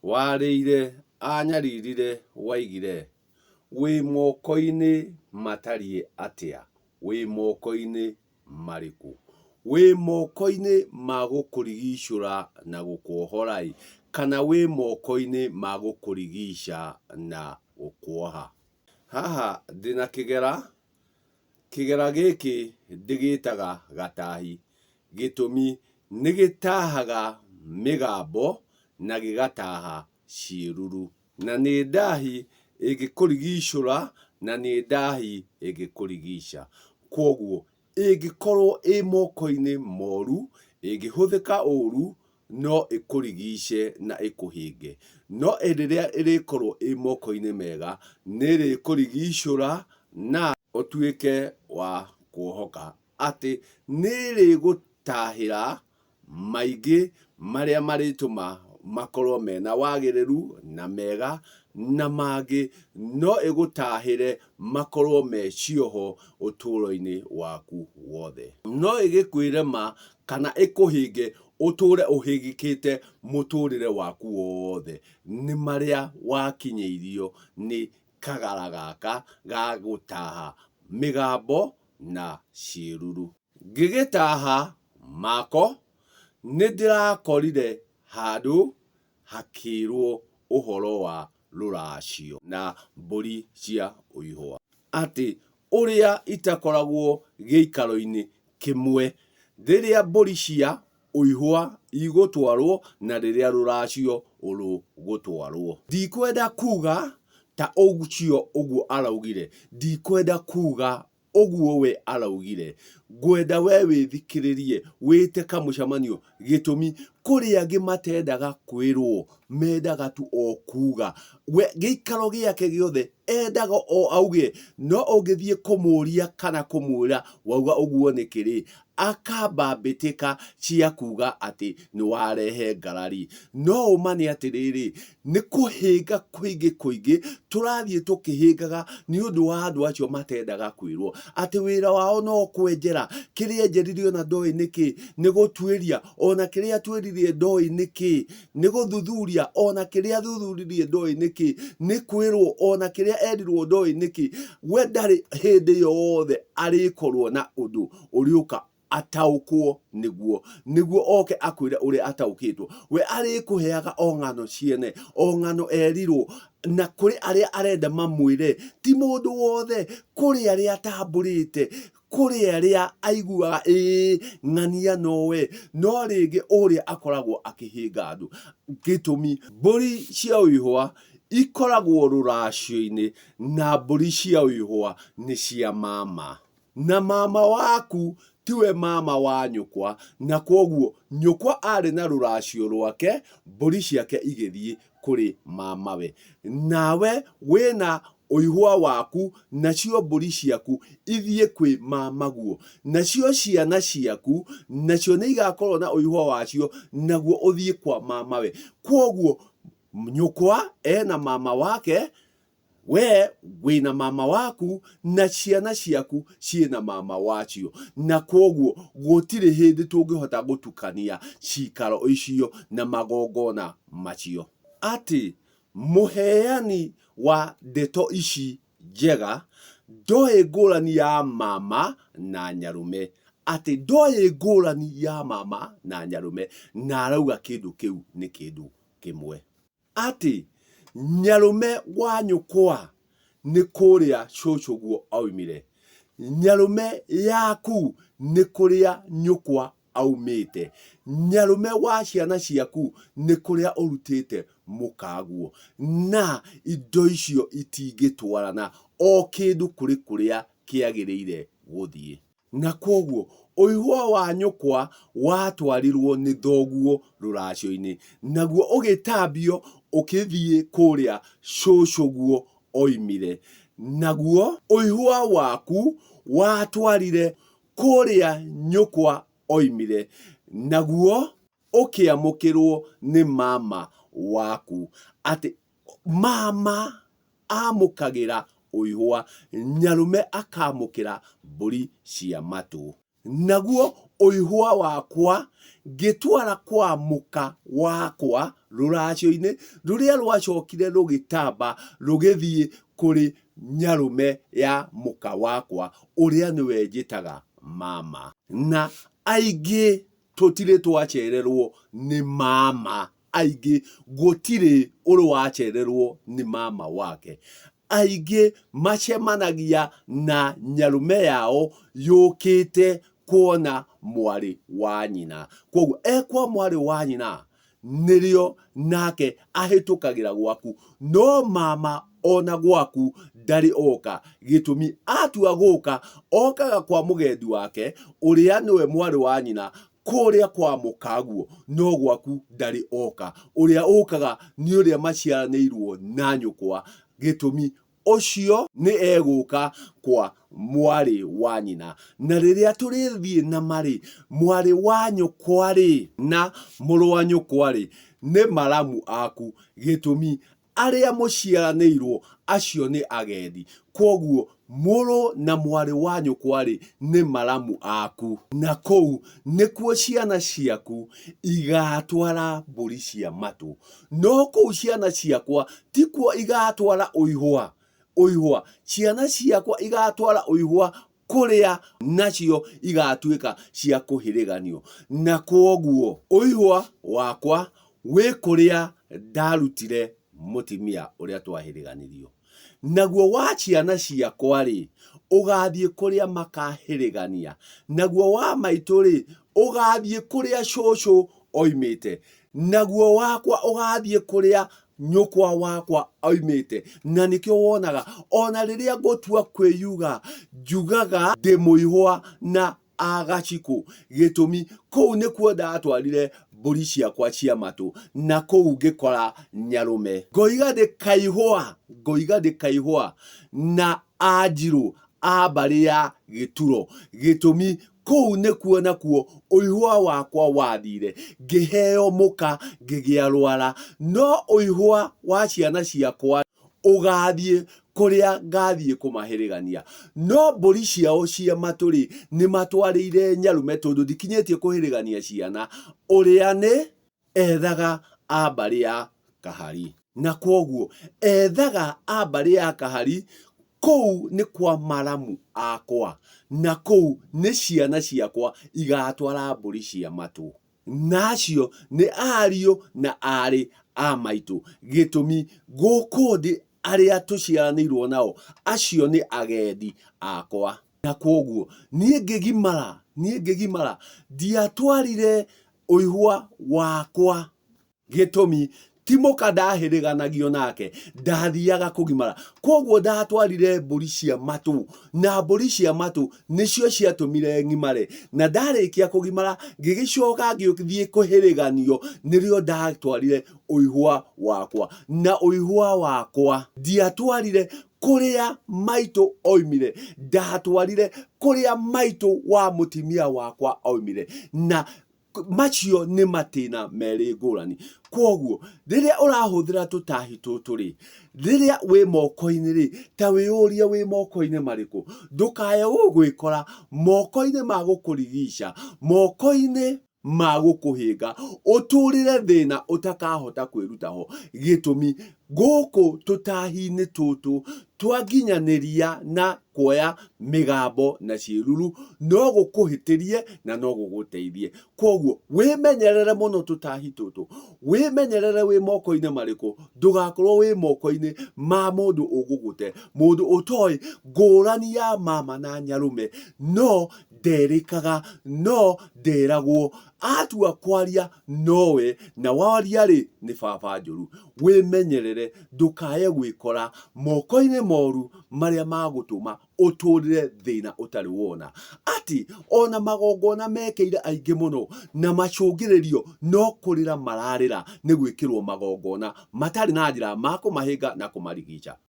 Warĩire anyaririre waigire, Wĩ moko-inĩ matariĩ atĩa? Wĩ moko-inĩ marĩkũ? Wĩ moko-inĩ ma gũkũrigicũra na gũkuohora-ĩ, kana wĩ moko-inĩ ma gũkũrigica na gũkuoha? Haha ndĩna kĩgera, kĩgera gĩkĩ ndĩgĩtaga gatahi, gĩtũmi nĩ gĩtahaga mĩgambo na gĩgataha ciĩruru. Na nĩ ndahi ĩngĩkũrigicũra na nĩ ndahi ĩngĩkũrigica. Kwoguo ĩngĩkorwo ĩ moko-inĩ moru, ĩngĩhũthĩka ũru, no ĩkũrigice na ĩkũhĩnge. No rĩrĩa ĩrĩkorwo ĩ moko-inĩ mega, nĩ ĩrĩkũrigicũra na ũtuĩke wa kuohoka atĩ nĩ ĩrĩgũtahĩra maingĩ marĩa marĩtũma makorwo mena wagĩrĩru na mega, na mangĩ no ĩgũtahĩre makorwo me cioho ũtũũro-inĩ waku wothe. No ĩgĩkwĩre ma kana ĩkũhĩnge ũtũũre ũhĩngĩkĩte mũtũũrĩre waku wothe nĩ marĩa wakinyĩirio nĩ kagara gaka ga gũtaha mĩgambo na ciĩruru. Ngĩgĩtaha mako, nĩndĩrakorire handũ hakĩrwo ũhoro wa rũracio na mbũri cia ũihwa. Atĩ ũrĩa itakoragwo gĩikaro-inĩ kĩmwe rĩrĩa mbũri cia ũihwa igũtwarwo na rĩrĩa rũracio rũgũtwarwo. Ndikwenda kuga ta ũcio ũguo araugire, ndikwenda kuga Ũguo we araugire. Ngwenda we wĩthikĩrĩrie, wĩte kamũcemanio. Gĩtũmi, kũrĩ angĩ matendaga kwĩrwo, mendaga tu o kuga. We gĩikaro gĩake gĩothe endaga o auge, no ũngĩthiĩ kũmũria kana kũmwĩra wauga ũguo nĩkĩ-rĩ, akamba mbĩtĩka cia kuga atĩ nĩwarehe ngarari. No ũma nĩ atĩrĩrĩ, Nĩ kũhĩnga kũingĩ kũingĩ tũrathiĩ tũkĩhĩngaga nĩ ũndũ wa andũ acio matendaga kwĩrwo atĩ wĩra wao no kwenjera, kĩrĩa enjerire ona ndoĩ nĩkĩ, nĩ gũtuĩria ona kĩrĩa atuĩririe ndoĩ nĩkĩ, nĩ gũthuthuria ona kĩrĩa athuthuririe ndoĩ nĩkĩ, nĩ kwĩrwo ona kĩrĩa erirwo ndoĩ nĩkĩ. We ndarĩ hĩndĩ yothe arĩkorwo na ũndũ ũrĩũka ataũkwo nĩguo nĩguo oke akwĩre ũrĩa ataũkĩtwo. We arĩkũheaga o ng'ano ciene, o ng'ano erirwo, na kũrĩ arĩa arenda mamwĩre, ti mũndũ wothe, kũrĩ arĩa atambũrĩte, kũrĩ arĩa aiguaga ĩĩ ng'ania nowe, no rĩngĩ ũrĩa akoragwo akĩhĩnga andũ. Gĩtũmi, mbũri cia ũihwa ikoragwo rũracio-inĩ na mbũri cia ũihwa nĩ cia mama. Na mama waku tiwe mama wa nyũkwa, na kwoguo nyũkwa arĩ na rũracio rwake, mbũri ciake igĩthiĩ kũrĩ mamawe. Nawe wĩna ũihwa waku nacio mbũri ciaku ithiĩ kwĩ mamaguo. Nacio ciana ciaku nacio nĩ igakorwo na ũihwa wacio naguo ũthiĩ kwa mamawe. Kwoguo nyũkwa ena mama wake, We wĩna mama waku na ciana ciaku ciĩna mama wacio, na kwoguo gũtirĩ hĩndĩ tũngĩhota gũtukania ciikaro icio na magongona macio. Atĩ mũheani wa ndeto ici njega ndoĩ ngũrani ya mama na nyarũme, atĩ ndoĩ ngũrani ya mama na nyarũme, na arauga kĩndũ kĩu nĩ kĩndũ kĩmwe. Atĩ nyarũme wa nyũkwa nĩ kũrĩa cũcũguo aumire, nyarũme yaku nĩ kũrĩa nyũkwa aumĩte, nyarũme wa ciana ciaku nĩ kũrĩa ũrutĩte mũkaguo. Na indo icio itingĩtwarana, o kĩndũ kũrĩ kũrĩa kĩagĩrĩire gũthiĩ. Na kwoguo ũihwa wa nyũkwa watwarirwo nĩ thoguo rũracio-inĩ, naguo ũgĩtambio ũkĩthiĩ kũrĩa cũcũguo oimire. Naguo ũihwa waku watwarire kũrĩa nyũkwa oimire, naguo ũkĩamũkĩrwo nĩ mama waku. Atĩ Mama amũkagĩra ũihwa, nyarũme akamũkĩra mbũri cia matũ. Naguo Ũihwa wakwa ngĩtwara kwa mũka wakwa rũracio-inĩ rũrĩa rwacokire rũgĩtamba rũgĩthiĩ kũrĩ nyarũme ya mũka wakwa ũrĩa nĩwe njĩtaga mama. Na aingĩ tũtirĩ twacererwo nĩ mama, aingĩ gũtirĩ ũrĩ wacererwo nĩ mama wake. Aingĩ macemanagia na nyarũme yao yũkĩte kuona mwarĩ wa nyina. Kwoguo e kwa mwarĩ wa nyina nĩrĩo nake ahĩtũkagĩra gwaku, no mama ona gwaku ndarĩ oka. Gĩtũmi atua gũka okaga kwa mũgendi wake ũrĩa nĩwe mwarĩ wa nyina kũrĩa kwa mũkaguo, no gwaku ndarĩ oka. Ũrĩa ũkaga nĩ ũrĩa maciaranĩirwo na nyũkwa. Gĩtũmi ũcio nĩ egũka kwa mwarĩ wa nyina. Na rĩrĩa tũrĩthiĩ na marĩ, mwarĩ wa nyũkwa-rĩ, na mũrũ wa nyũkwa-rĩ, nĩ maramu aku. Gĩtũmi arĩa mũciaranĩirwo acio nĩ agendi. Kwoguo mũrũ na mwarĩ wa nyũkwa-rĩ, nĩ maramu aku. Na kũu nĩkuo ciana ciaku igaatwara mbũri cia matũ. No kũu ciana ciakwa tikuo igaatwara ũihwa, ũihwa, ciana ciakwa igaatwara ũihwa kũrĩa nacio igaatuĩka cia kũhĩrĩganio. Na kwoguo ũihwa wakwa wĩ kũrĩa ndarutire mũtimia ũrĩa twahĩrĩganirio. Naguo wa ciana ciakwa-rĩ, ũgaathiĩ kũrĩa makahĩrĩgania, naguo wa maitũ-rĩ, ũgaathiĩ kũrĩa cũcũ oimĩte, naguo wakwa ũgaathiĩ kũrĩa nyũkwa wakwa oimĩte. Na nĩkĩo wonaga ona rĩrĩa ngũtua kwĩyuga, njugaga ndĩ mũihwa na a Gacikũ. Gĩtũmi, kũu nĩkuo ndatwarire mbũri ciakwa cia matũ, na kũu ngĩkora nyarũme. Ngoiga ndĩ kaihũa, ngoiga ndĩ kaihũa na Anjirũ a mbarĩ ya Gĩturo. Gĩtũmi, kũu nĩkuo nakuo ũihũa wakwa wathire, ngĩheo mũka ngĩgĩa rwara. No ũihũa wa ciana ciakwa ũgaathiĩ kũrĩa ngathiĩ kũmahĩrĩgania. No mbũri ciao cia matũ-rĩ, nĩmatwarĩire nyarũme tondũ ndikinyĩtie kũhĩrĩgania ciana, ũrĩa nĩ ethaga a mbarĩ ya Kahari. Na kwoguo ethaga a mbarĩ ya Kahari, kũu nĩ kwa maramu akwa, na kũu nĩ ciana ciakwa igatwara mbũri cia matũ. Na acio nĩ ariũ na aarĩ a maitũ. Gĩtũmi, gũkũ thĩ arĩa tũciaranĩirwo nao, acio nĩ agendi akwa. Na kwoguo niĩ ngĩgimara, niĩ ngĩgimara, ndiatwarire ũihwa wakwa. Gĩtũmi, ti mũka ndahĩrĩganagio nake, ndathiaga kũgimara. Kwoguo ndatwarire mbũri cia matũ, na mbũri cia matũ nĩcio ciatũmire ng'imare. Na ndarĩkia kũgimara, ngĩgĩcoka ngĩthiĩ kũhĩrĩganio, nĩrĩo ndatwarire ũihwa wakwa. Na ũihwa wakwa ndiatwarire kũrĩa maitũ oimire, ndatwarire kũrĩa maitũ wa mũtimia wakwa oimire. Na macio nĩ matĩna merĩ ngũrani. Kwoguo rĩrĩa ũrahũthĩra tũtahi tũtũ rĩ, rĩrĩa wĩ moko-inĩ rĩ, ta wĩyũrie wĩ moko-inĩ marĩkũ, ndũkae gwĩkora moko-inĩ ma gũkũrigica, moko-inĩ ma gũkũhĩnga, ũtũrĩre thĩna ũtakahota kwĩruta ho. Gĩtũmi, gũkũ tũtahi-inĩ tũtũ twanginyanĩria na kuoya mĩgambo na ciĩruru no gũkũhĩtĩrie na no gũgũteithie. Kwoguo wĩmenyerere mũno tũtahi tũtũ, wĩmenyerere wĩ moko-inĩ marĩkũ, ndũgakorwo wĩ moko-inĩ ma mũndũ ũgũgũte, mũndũ ũtoĩ ngũrani ya mama na nyarũme, no nderĩkaga, no nderagwo, atua kwaria nowe, na waria rĩ nĩ baba njũru. Wĩmenyerere ndũkae gwĩkora moko-inĩ moru marĩa magũtũma ũtũrĩre thĩna ũtarĩ wona. Atĩ ona magongona mekĩire aingĩ mũno na macũngĩrĩrio no kũrĩra mararĩra nĩ gwĩkĩrwo magongona matarĩ na njĩra ma kũmahĩnga na kũmarigica.